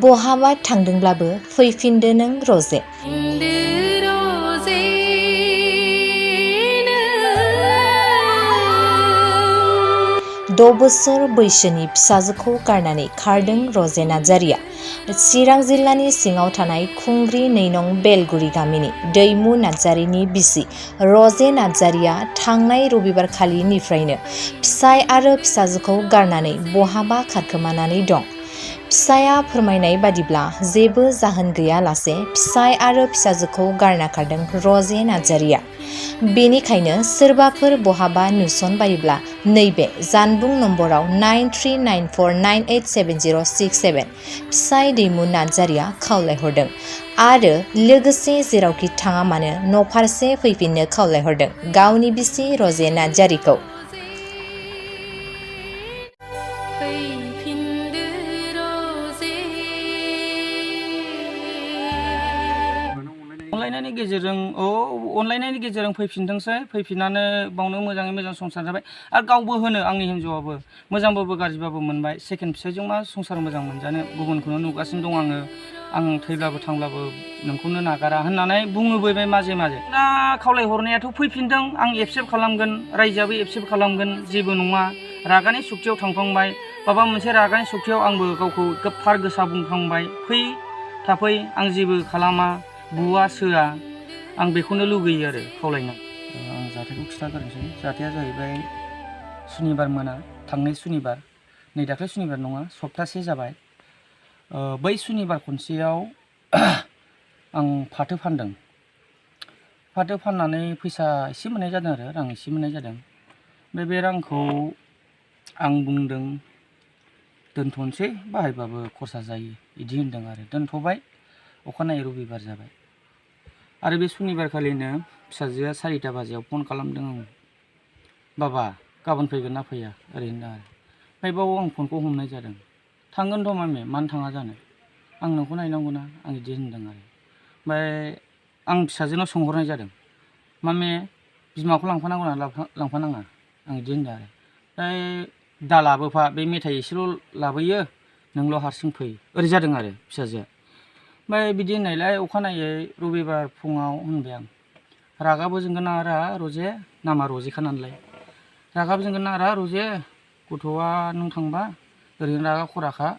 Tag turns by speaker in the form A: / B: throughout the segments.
A: बहाबा थांदोंब्लाबो फैफिनदो नों रजे। 6 बोसोर बैसोनि फिसाजोखौ गारनानै खारदों रजे नार्जारिया। चिरां जिल्लानि सिङाव थानाय खुंग्रि 2 नं बेलगुरि गामिनि दैमु नार्जारिनि बिसि रजे नार्जारिया थांनाय रबिबारखालिनिफ्रायनो फिसाय आरो फिसाजोखौ गारनानै बहाबा खारखोमानानै दं। फिसाया फोरमायनाय बादिब्ला जेबो जाहोन गैयालासे फिसाय आरो फिसाजोखौ गारना खारदों रजे नार्जारिया। बेनिखायनो सोरबाफोर बहाबा नुसनबायोब्ला नैबे जानबुं नम्बराव 9394987067 फिसाय दैमु नार्जारिया खावलायहरदों आरो लोगोसे जेरावखि थाङा मानो न'फारसे फैफिननो खावलायहरदों गावनि बिसि रजे नार्जारिखौ।
B: अनलायनायनि गेजेरजों फैफिनदोंसै। फैफिननानै बावनो मोजाङै मोजां संसार जाबाय आरो गावबो होनो आंनि हिन्जावाबो मोजांबाबो गाज्रिबाबो मोनबाय। सेकेन्ड फिसायजों मा संसार मोजां मोनजानो, गुबुनखौनो नुगासिनो दं आं थैब्लाबो थांब्लाबो नोंखौनो नागारा होननानै बुङोबोबाय माजे माजे। दा खावलायहरनायाथ' फैफिनदों, आं एक्सेप्ट खालामगोन, रायजोआबो एक्सेप्ट खालामगोन, जेबो नङा। रागानि सक्तियाव थांफ्लांबाय, माबा मोनसे रागानि सक्तियाव आंबो गावखौ गोफार गोसा बुंफ्लांबाय। फै थाफै, आं जेबो खालामा, बुवा सोआ, आं बेखौनो लुगैयो आरो खावलायनाय। आं जाथायखौ खिन्थाग्रोनोसै। जाथाया जाहैबाय सुनिबार मोना, थांनाय सुनिबार, नै दाख्लै सुनिबार नङा, सप्तासे जाबाय। बै सुनिबार खनसेयाव आं फाथो फानदों। फाथो फाननानै फैसा एसे मोननाय जादों आरो रां एसे मोननाय जादों। बे रांखौ आं बुंदों दोनथ'नोसै, बाहायबाबो खरसा जायो बिदि होनदों आरो दोनथ'बाय। अखानायै रबिबार जाबाय आरो बे सुनिबार खालिनो फिसाजोआ 4टा बाजियाव फन खालामदों आं, बाबा गाबोन फैगोन ना फैया ओरै होनदों आरो। ओमफ्राय बाव आं फनखौ हमनाय जादों। थांगोनथ' मामे, मानो थाङा जानो, आं नोंखौ नायनांगौना, आं बिदि होनदों आरो। ओमफ्राय आं फिसाजोनाव सोंहरनाय जादों, मामे बिमाखौ लांफानांगौ ना लांफानाङा, आं बिदि होनदों आरो। ओमफ्राय दा लाबोफा, बे मेथाइ एसेल' लाबोयो, नोंल' हारसिं फै, ओरै जादों आरो फिसाजोआ। ओमफ्राय बिदि होननायलाय अखानायै रबिबार फुङाव होनबाय आं, रागाबो जोंगोन आरा रजे, नामा रजेखा नालाय, रागाबो जोंगोन आरा रजे, गथ'आ नों थांबा ओरैनो रागा खराखा,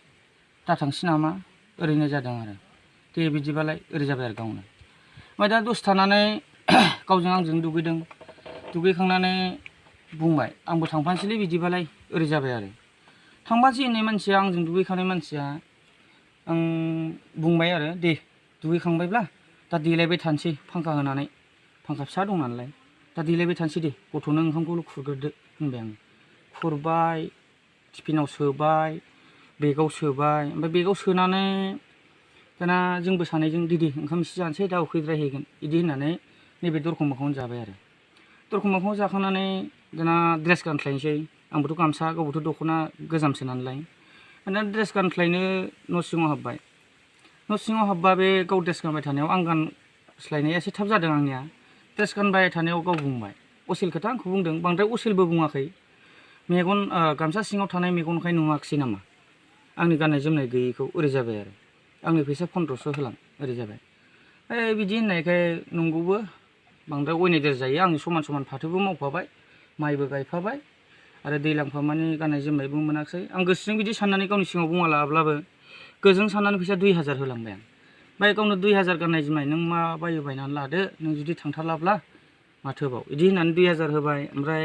B: दा थांसै नामा, ओरैनो जादों आरो। दे बिदिबालाय, ओरै जाबाय आरो गावनो। ओमफ्राय दा दसे थानानै गावजों आंजों दुगैदों। दुगैखांनानै बुंबाय, आंबो थांफानोसैलै बिदिबालाय, ओरै जाबाय आरो। थांफानोसै होननाय मानसिया, आंजों दुगैखानाय मानसिया, आं बुंबाय आरो, दे दुगैखांबायब्ला दा देलायबाय थानोसै फांखा होनानै, फांखा फिसा दं नालाय, दा देलायबाय थानोसै दे, गथ'नो ओंखामखौल' खुरग्रोदो होनबाय आं। खुरबाय, टिफिनाव सोबाय, बेगाव सोबाय। ओमफ्राय बेगाव सोनानै दाना जोंबो सानैजों दे ओंखाम एसे जानोसै, दा उखैद्रायहैगोन बिदि होननानै नैबे दरखं मोखाङावनो जाबाय आरो। दरखं मोखाङाव जाखांनानै दाना ड्रेस गानस्लायनोसै, आंबोथ' गामसा, गावबोथ' दख'ना गोजामसो नालाय। दाना ड्रेस गानस्लायनो न' सिङाव हाबबाय। न' सिङाव हाबबा बे गाव ड्रेस गानबाय थानायाव, आं गानस्लायनाया एसे थाब जादों आंनिया। ड्रेस गानबाय थानायाव गाव बुंबाय, असेल खोथा आंखौ बुंदों, बांद्राय असेलबो बुङाखै, मेगन गामसा सिङाव थानाय मेगनखाय नुवाखिसै नामा आंनि गाननाय जोमनाय गैयैखौ, ओरै जाबाय आरो। आंनि फैसा 1500 होलां, ओरै जाबाय। बिदि होननायखाय नंगौबो, बांद्राय अयनायद्राय जायो, आं समान समान फाथोबो मावफाबाय, माइबो गायफाबाय आरो दैलांफा मानि गाननाय जोमनायबो मोनाखिसै। आं गोसोजों बिदि साननानै गावनि सिगाङाव बुङा लाब्लाबो गोजों साननानै फैसा 2000 होलांबाय आं। ओमफ्राय गावनो 2000 गाननाय जोमनाय नों मा बायो बायनानै लादो, नों जुदि थांथारलाब्ला माथोबाव बिदि होननानै 2000 होबाय। ओमफ्राय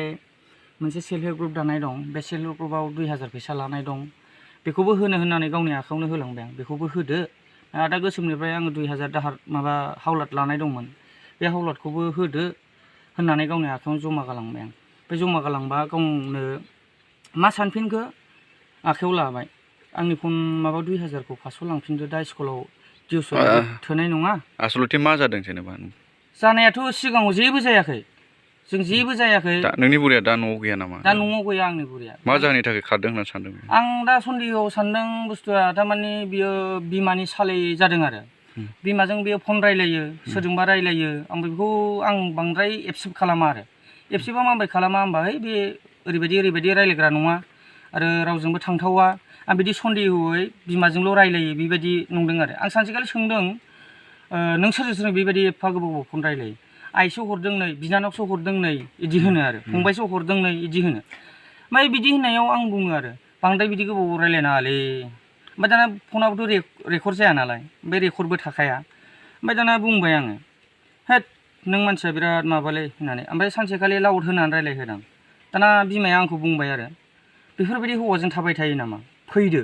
B: मोनसे सेल्फ हेल्प ग्रुप दानाय दं, बे सेल्फ हेल्प ग्रुपआव 2000 फैसा लानाय दं, बेखौबो होनो होननानै गावनि आखायावनो होलांबाय आं, बेखौबो होदो। आदा गोसोमनिफ्राय आङो 2000 दाहार माबा हावलाद लानाय दंमोन, बे हावलादखौबो होदो होननानै गावनि आखायावनो जमा गालांबाय आं। बे जमा गालांबा गावनो मा सानफिनखो आखायाव लाबाय, आंनि फन माबा 2000खौ 500 लांफिनदो, दा स्कुलाव टिउसन थोनाय नङा।
C: आसलथे मा जादों जेनेबा?
B: जानायाथ' सिगाङाव जेबो जायाखै, जों जेबो जायाखै।
C: नोंनि बुरिया दा न'आव गैया नामा?
B: दा न'आव गैया आंनि बुरिया।
C: मा जाहोननि थाखाय खारदों होनना सानदों?
B: आं दा सन्देहआव सानदों बुस्थुआ थारमाने बियो बिमानि सालै जादों आरो। बिमाजों बियो फन रायलायो, सोरजोंबा रायलायो, आं बेखौ बांद्राय एक्सेप्ट खालामा आरो। एबसेबा माबोरै खालामा होमबा है बे ओरैबायदि रायलायग्रा नङा आरो रावजोंबो थांथावा आं बिदि सन्देहयै बिमाजोंल' रायलायो बेबायदि नंदों आरो आं सानसेखालि सोंदों नों सोरजों बेबायदि एफा गोबाव फन रायलायो आइसो हरदों नै बिनानावसो हरदों नै इदि होनो आरो फंबायसो हरदों नै इदि होनो ओमफ्राय बिदि होननायाव आं बुङो आरो बांद्राय बिदि गोबाव रायलायनाङालै ओमफ्राय दाना फनाबोथ' रेकर्ड जाया नालाय ओमफ्राय रेकर्डबो थाखाया ओमफ्राय दाना बुंबाय आङो हेद नों मानसिया बिराद माबालै होननानै ओमफ्राय सानसेखालि लाउड होनानै रायलायहोदां दाना बिमाया आंखौ बुंबाय आरो बेफोरबायदि हौवाजों थाबाय थायो नामा फैदो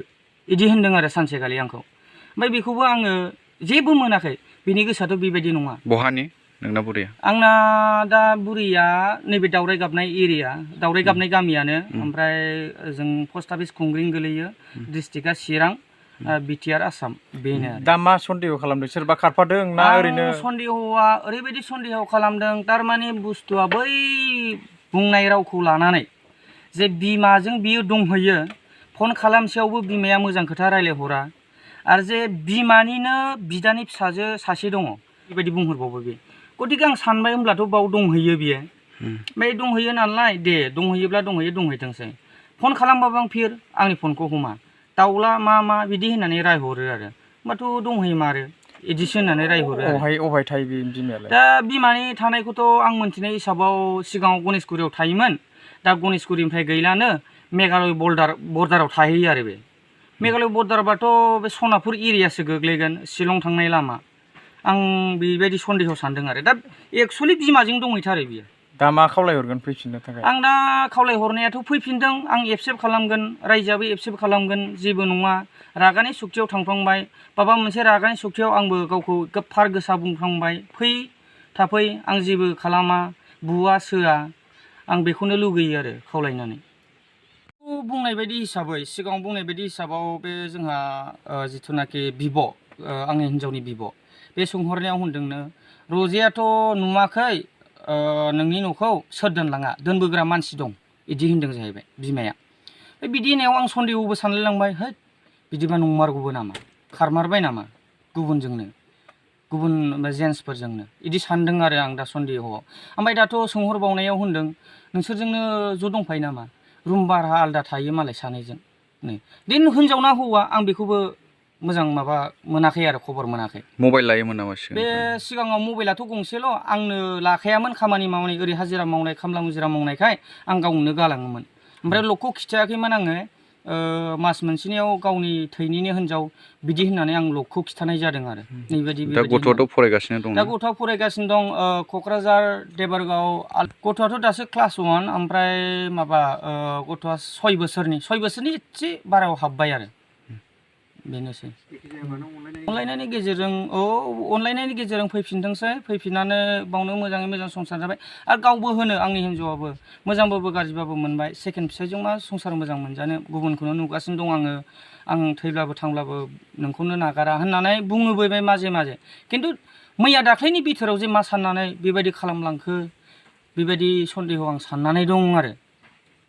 B: इदि होनदों आरो सानसेखालि आंखौ ओमफ्राय बेखौबो आङो जेबो मोनाखै बिनि गोसोआथ' बेबायदि नङा
C: बहानि नोंना बुरैया
B: आंना दा बुरैया नैबे दावराय गाबनाय एरिया दावराय गाबनाय गामियानो ओमफ्राय जों पस्ट अफिस खुंग्रिं गोलैयो डिस्ट्रिक्टआ चिरां बिटिआर आसाम बेनो
D: दा मा सन्देह खालामदों सोरबा खारफादों ना ओरैनो
B: सन्देहआ ओरैबायदि सन्देह खालामदों थारमाने बुस्थुआ बै बुंनाय रावखौ लानानै जे बिमाजों बियो दंहैयो फन खालामसेयावबो बिमाया मोजां खोथा रायलायहरा आरो जे बिमानिनो बिदानि फिसाजो सासे दङ बेबायदि बुंहरबावो बे गतिके आं सानबाय होमब्लाथ' बाव दंहैयो बियो ओमफ्राय दंहैयो नालाय दे दंहैयोब्ला दंहैथोंसै फन खालामबाबो आं फिर आंनि फनखौ हमा दाउला मा बिदि होननानै रायहरो आरो होमबाथ' दंहैयो मारो इदिसो होननानै रायहरो
D: अहाय थायो बे बिमायालाय
B: दा बिमानि थानायखौथ' आं मोनथिनाय हिसाबाव सिगाङाव गणेशगुरियाव थायोमोन दा गणेशगुरिनिफ्राय गैलानो मेघालय बर्डाराव थाहैयो आरो बे मेघालय बर्डारबाथ' बे सनापुर एरियासो गोग्लैगोन शिलं थांनाय लामा आं बेबायदि सन्देह सानदों आरो दा एक्सुवेलि बिमाजों दंहैथारो बियो
D: दा मा खावलायहरगोन फैफिननो थाखाय
B: आं दा खावलायहरनायाथ' फैफिनदों आं एक्सेप्ट खालामगोन रायजोआबो एक्सेप्ट खालामगोन जेबो नङा रागानि सुक्तियाव थांफ्लांबाय माबा मोनसे रागानि सुक्तियाव आंबो गावखौ गोफार गोसा बुंफ्लांबाय फै थाफै आं जेबो खालामा बुवा सोआ आं बेखौनो लुगैयो आरो खावलायनानै बुंनाय बायदि हिसाबै सिगाङाव बुंनाय बायदि हिसाबाव बे जोंहा जिथुनाखि बिब' आंनि हिन्जावनि बिब' बे सोंहरनायाव होनदोंनो रजेयाथ' नुवाखै नोंनि न'खौ सोर दोनलाङा दोनबोग्रा मानसि दं इदि होनदों जाहैबाय बिमाया बिदि होनायाव आं सन्देहबो सानलायलांबाय है बिदिबा नंमारगौबो नामा खारमारबाय नामा गुबुन जेन्ट्सफोरजोंनो इदि सानदों आरो आं दा सन्देहआव ओमफ्राय दाथ' सोंहरबावनायाव होनदों नोंसोरजोंनो ज' दंफायो नामा रुम भारा आलदा थायो मालाय सानैजों नै दिन हिनजाव ना हौवा आं बेखौबो मोजां माबा मोनाखै आरो खबर मोनाखै
C: मबाइल लायोमोन नामा
B: बे सिगाङाव मबाइलाथ' गंसेल' आंनो लाखायामोन खामानि मावनाय ओरै हाजिरा मावनाय खामला मुजिरा मावनायखाय आं गावनो गालाङोमोन ओमफ्राय लकखौ खिथायाखैमोन आङो मास मोनसेनियाव गावनि थैनिनो हिनजाव बिदि होननानै आं लकखौ खिथानाय जादों आरो नैबायदि
C: दा गथ'आथ' फरायगासिनो दं
B: दा गथ'आ फरायगासिनो दं क'क्राझार देबरगाव गथ'आथ' दासो क्लास 1 ओमफ्राय माबा गथ'आ 6 बोसोरनि एसे बारायाव हाबबाय आरो बेनोसै अनलायनायनि गेजेरजों फैफिनथोंसै फैफिननानै बावनो मोजाङै मोजां संसार जाबाय आरो गावबो होनो आंनि हिन्जावाबो मोजांबाबो गाज्रिबाबो मोनबाय सेकेन्ड फिसाइजों मा संसार मोजां मोनजानो गुबुनखौनो नुगासिनो दं आं थैब्लाबो थांब्लाबो नोंखौनो नागारा होननानै बुङोबो बे माजे खिन्थु मैया दाख्लैनि बिथोराव जे मा साननानै बेबायदि खालामलांखो बेबायदि सन्देह आं साननानै दं आरो